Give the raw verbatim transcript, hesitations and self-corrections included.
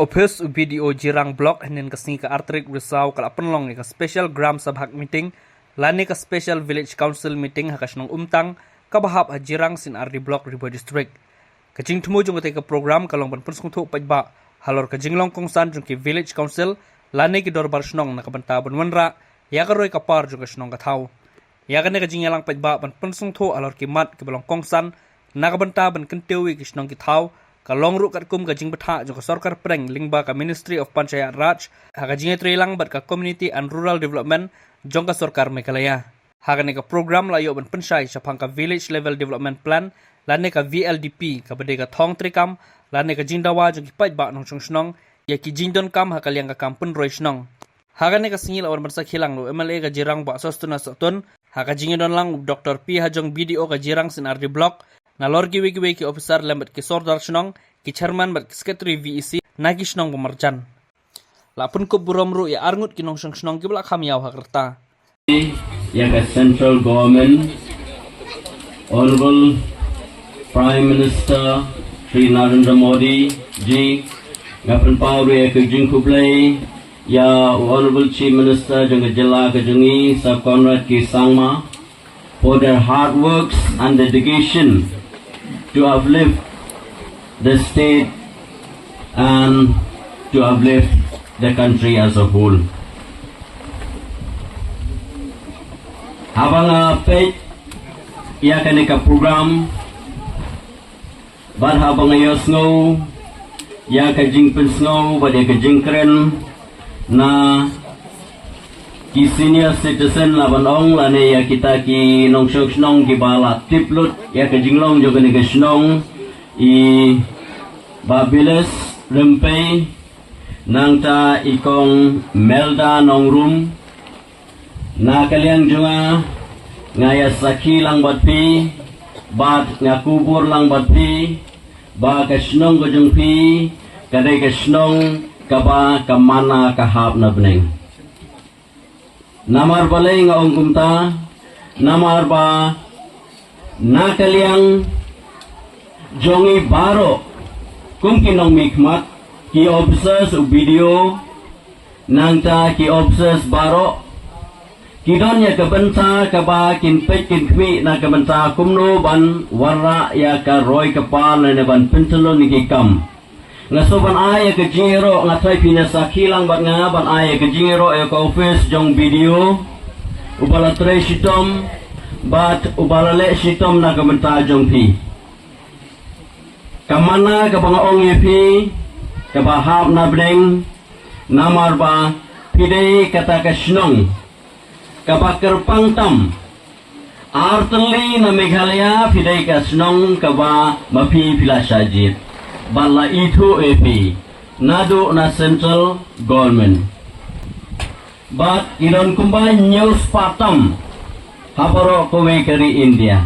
Office u B D O Jirang Block hynnin ka sngi ka artarik Risaw ka la pynlong ïa ka special Gram Sabha meeting lane ka special village council meeting ha ka shnong Umtang kaba hap ha Jirang C&RD Block, Ri Bhoi District. Ka jingthmu jong katei ka program ka long ban pynsngewthuh paidbah halor ka jinglong kongsan jong ki village council lane ki dorbar shnong na ka bynta ban wanrah ïa ka roi ka par jong ka shnong ka thaw. Ïa kane ka jingïalang paidbah ban pynsngewthuh halor ki mat kiba long kongsan na ka bynta ban kyntiew ïa ki shnong ki thaw ka long ruh katkum ka jingbthah jong ka sorkar pdeng lyngba ka Ministry of Panchayati Raj ha ka jingïatreilang bad ka Community and Rural Development jong ka sorkar Meghalaya. Ha kane ka program la ïoh ban pynshai shaphang ka Village Level Development Plan lane ka V L D P kaba dei ka thong treikam lane ka jingdawa jong ki paidbah nongshong shnong ïa ki jingdonkam ha ka liang ka kam pynroi shnong. Ha kane ka sngi la wan ban sakhi lang da u M L A ka Jirang Bah Sosthenes Sohtun, ha ka jingïadon lang u Doctor P Hajong, B D O ka Jirang C&RD Block, nalor kiwei kiwei ki officer lem bad ki sordar shnong, ki chairman bad ki secretary V E C na ki shnong ba marjan. La pynkup burom ruh ïa arngut ki nongshong shnong kiba la kham ïaw ha ka rta. Ïa ka Central Government, Honorable Prime Minister Shri Narendra Modi ji, nga pynpaw ruh ïa ka jingkhublei ïa u Honorable Chief Minister jong ka jylla ka jong ngi, Sir Conrad K Sangma, for their hard works and dedication to uplift the state and to uplift the country as a whole. Haba nga peit ïa kane ka program, bad haba nga ïohsngew ïa ka jingpynsngew bad ïa ka jingkren na ki senior citizen, la ban ong lane ïa kita ki nongshong shnong kiba la tip lut ïa ka jinglong jong kane ka shnong, i Bah Biles Rympei, nangta i Kong Melda Nongrum, na ka liang jong nga, nga ïa sakhi lang bad phi, bad nga kubur lang bad phi, ba ka shnong ka jong phi ka dei ka shnong kaba ka mana ka hap na bneng. Namar balei nga ong kumta? Namar ba na ka liang jong ngi baroh kum ki nongmihkhmat, ki officers, u B D O, nangta ki officers baroh, ki don ïa ka bynta kaba kin peit kin khmih na ka bynta kumno ban wanrah ïa ka roi ka par lane ban pyntylun ïa ki kam. Nga sngewbha ban ai ïa ka jingïaroh, nga tharai phin ïa sakhi lang bad nga, ban ai ïa ka jingïaroh ïa ka office jong B D O, uba la trei shitom bad uba la leh shitom na ka bynta jong phi. Ka mana kaba nga ong ïa phi kaba hap na bneng, namar ba phi dei kata ka shnong kaba kyrpang tam. Ar tylli na Meghalaya phi dei ka shnong kaba ma phi phi la shah jied bad la ithuh ïa phi naduh na central government. Bad i don kumba hynñiew spah tam ha baroh kawei ka ri India.